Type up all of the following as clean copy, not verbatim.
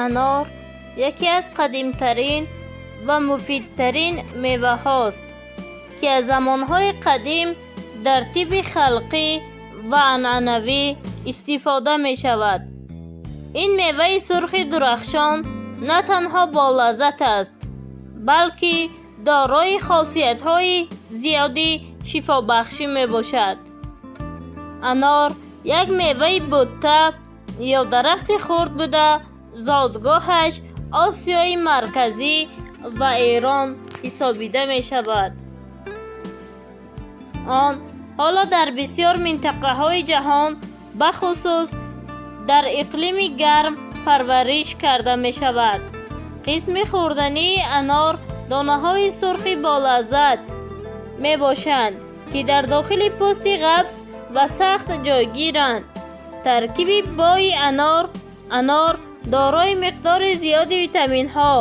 Анор яке аз қадимтарин ва муфидтарин меваҳост, ки аз замонҳои қадим дар тибби халқӣ ва анъанавӣ истифода мешавад. Ин меваи сурхи дурахшон на танҳо болаззат аст, балки дорои хосиятҳои зиёди шифобахшӣ мебошад. Анор як меваи бутта ё дарахти хурд буда, зодгоҳаш Осиёи Марказӣ ва Эрон ҳисобида мешавад. Он ҳоло дар бисёр минтақаҳои ҷаҳон, бахусус дар иқлими гарм, парвариш карда мешавад. Қисми хӯрдании анор донаҳои сурхи болаззат мебошанд, ки дар дохили пӯсти ғафс ва сахт ҷойгиранд. Таркиби бои анор. Анор дорои миқдори зиёди витаминҳо,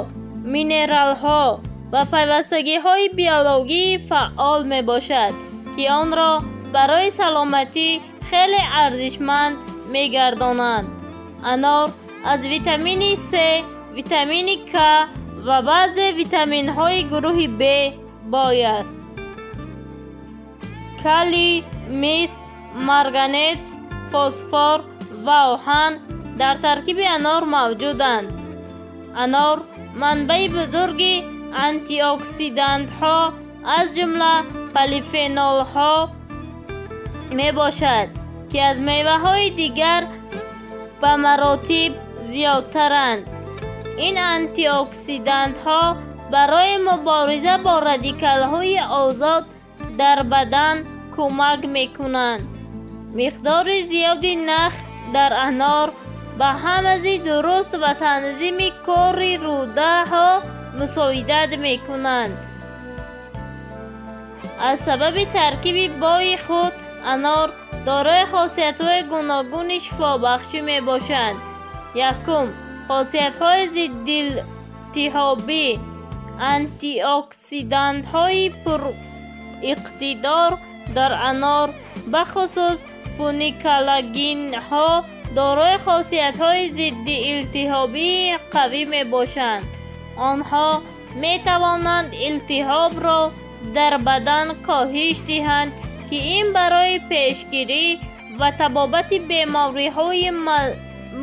минералҳо ва пайвастагиҳои биологии фаъол мебошад, ки онро барои саломатӣ хеле арзишманд мегардонанд. Анор аз витамини С, витамини К ва баъзе витаминҳои гурӯҳи Б бой аст. Калий, мис, марганец, фосфор ва оҳан дар таркиби анор мавҷуданд. Анор манбаи бузурги антиоксидантҳо, аз ҷумла полифенолҳо мебошад, ки аз меваҳои дигар ба маротиб зиёдтаранд. Ин антиоксидантҳо барои мубориза бо радикалҳои озод дар бадан кӯмак мекунанд. Миқдори зиёди нах дар анор ба ҳавзи дуруст ва танзими кори рӯдаҳо мусоидат мекунанд. Аз сабаби таркиби бои худ анор дорои хосиятҳои гуногуни шифобахшӣ мебошанд. Якум, хосиятҳои зиддиилтиҳобӣ. Антиоксидантҳои пуриқтидор дар анор, бахусус пуникалагинҳо, дорои хосиятҳои зиддиилтиҳобии қавӣ мебошанд. Онҳо метавонанд илтиҳобро дар бадан коҳиш диҳанд, ки ин барои пешгирӣ ва табобати бемориҳои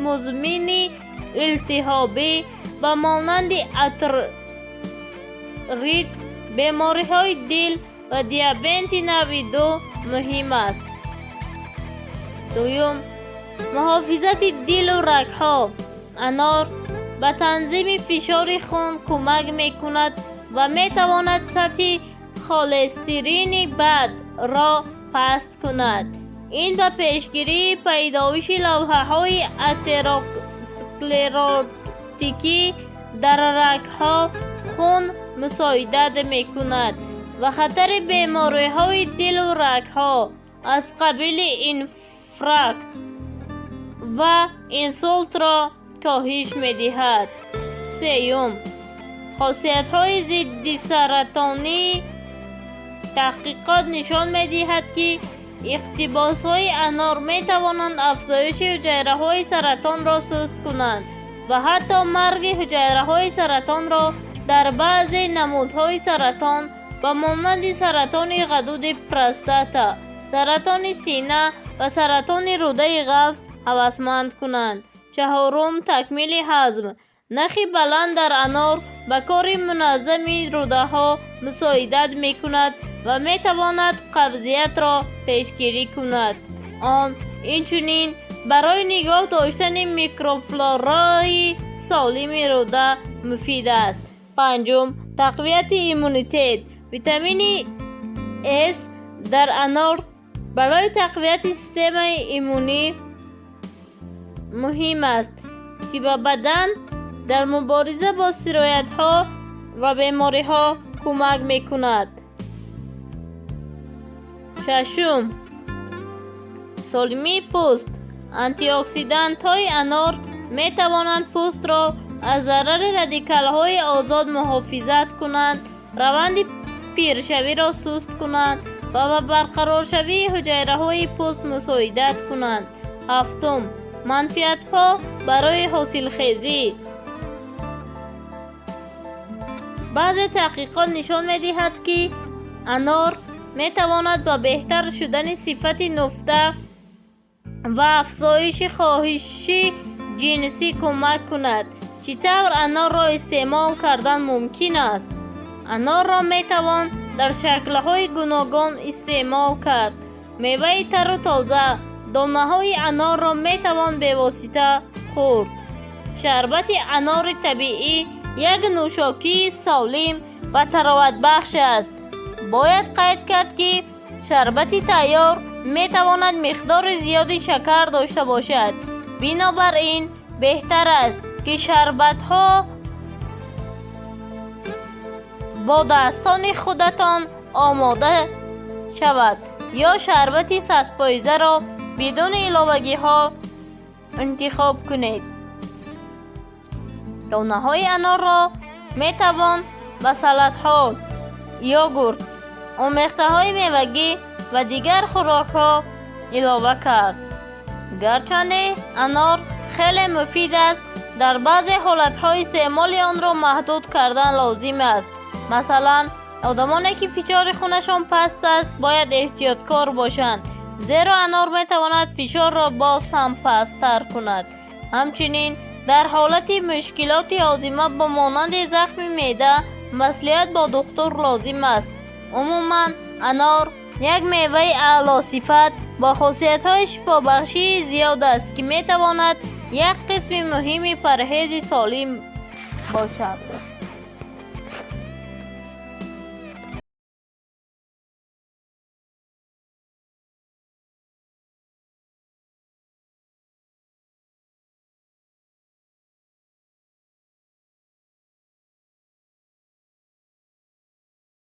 музмини илтиҳобӣ ба монанди артрит, бемориҳои дил ва диабети навъи 2 муҳим аст. Дуюм, муҳофизати дилу рагҳо. Анор ба танзими фишори хун кӯмак мекунад ва метавонад сатҳи холестерини бадро паст кунад. Ин ба пешгирии пайдоиши лавҳаҳои атеросклеротикӣ дар рагҳо хун мусоидат мекунад ва хатари бемориҳои дилу рагҳо аз қабили инфаркт ва инсултро коҳиш медиҳад. Сеюм, хосиятҳои зиддисаратонӣ. Таҳқиқот нишон медиҳад, ки иқтибосҳои анор метавонанд афзоиши ҳуҷайраҳои саратонро суст кунанд ва ҳатто марги ҳуҷайраҳои саратонро дар баъзе намудҳои саратон, ба монанди саратони ғадуди простата, саратони сина ва саратони рӯдаи ғафс ҳавасманд кунанд. Чаҳорум, такмили ҳазм. Нахи баланд дар анор ба кори муназзами рӯдаҳо мусоидат мекунад ва метавонад қабзиятро пешгирӣ кунад. Он инчунин барои нигоҳ доштани микрофлораи солими рӯда муфид аст. Панҷум, тақвияти иммунитет. Витамини С дар анор барои тақвияти системаи иммунӣ муҳим аст, ки ба бадан дар мубориза бо сироятҳо ва бемориҳо кӯмак мекунад. Шашум, солимии пӯст. Антиоксидантҳои анор метавонанд пӯстро аз зарари радикалҳои озод муҳофизат кунанд, раванди пиршавиро суст кунанд ва ба барқароршавии ҳуҷайраҳои пӯст мусоидат кунанд. Ҳафтум, манфиатҳо барои ҳосилхезӣ. Баъзе таҳқиқот нишон медиҳад, ки анор метавонад ба беҳтар шудани сифати нутфа ва афзоиши хоҳиши ҷинсӣ кӯмак кунад. Чӣ тавр анорро истеъмол кардан мумкин аст? Анорро метавон дар шаклҳои гуногун истеъмол кард. Меваи тару тоза, донаҳои анорро метавон бевосита хӯрд. Шарбати анори табиӣ як нӯшокии солим ва тароватбахш аст. Бояд қайд кард, ки шарбати тайёр метавонад миқдори зиёди шакар дошта бошад. Бинобар ин беҳтар аст, ки шарбатҳо бо дастони худатон омода шавад ё шарбати 100-фоизаро бидуни иловагиҳо интихоб кунед. Донаҳои анорро метавон ба салатҳо, йогурт, омехтаҳои мевагӣ ва дигар хӯрокҳо илова кард. Гарчанде анор хеле муфид аст, дар баъзе ҳолатҳо истеъмоли онро маҳдуд кардан лозим аст. Масалан, одамоне, ки фишори хунашон паст аст, бояд эҳтиёткор бошанд, зеро анор метавонад фишорро боз ҳам пасттар кунад. Ҳамчунин, дар ҳолати мушкилоти ҳозима ба монанди захми меъда маслиҳат бо духтур лозим аст. Умуман, анор як меваи аълосифат бо хосиятҳои шифобахшии зиёд аст, ки метавонад як қисми муҳими парҳези солим бошад.